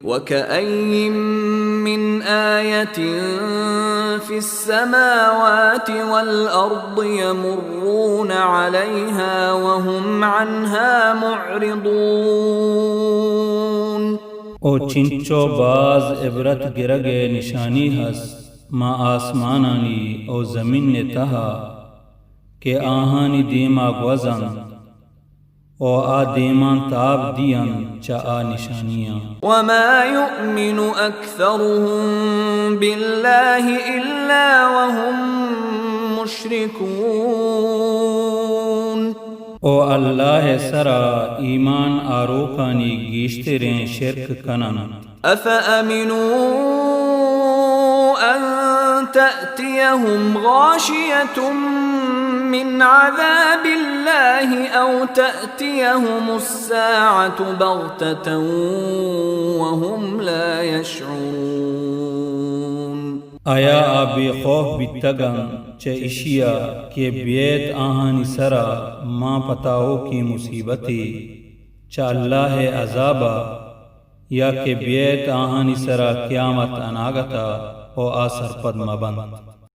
وكأين من آية في السماوات والأرض يمرون عليها وهم عنها معرضون. او چنچو باز عبرت گرگ ءِ نشانی ہست ماں آسمانانی او زمین ءِ تہا کہ آہانی دیما گوز انت، و آ دیمان تاب دینت چہ آ نشانیاں. وما يؤمن أكثرهم بالله إلا وهم مشركون. و اللہ ءِ سرا ایمان آروکانی گیشتریں شرک کننت. أفأمنوا أن تأتيهم غاشية من عذاب الله أو تأتيهم الساعة بغتة وهم لا يشعرون. آیا آ بے خوف بیتگ انت چہ اشیا کہ بیت آہانی سرا ماں پتاؤکیں مصیبتے چہ اللہ ءِ عذابا، یا کہ بیت آہانی سرا قیامت اناگتا و آ سرپد مہ بنت؟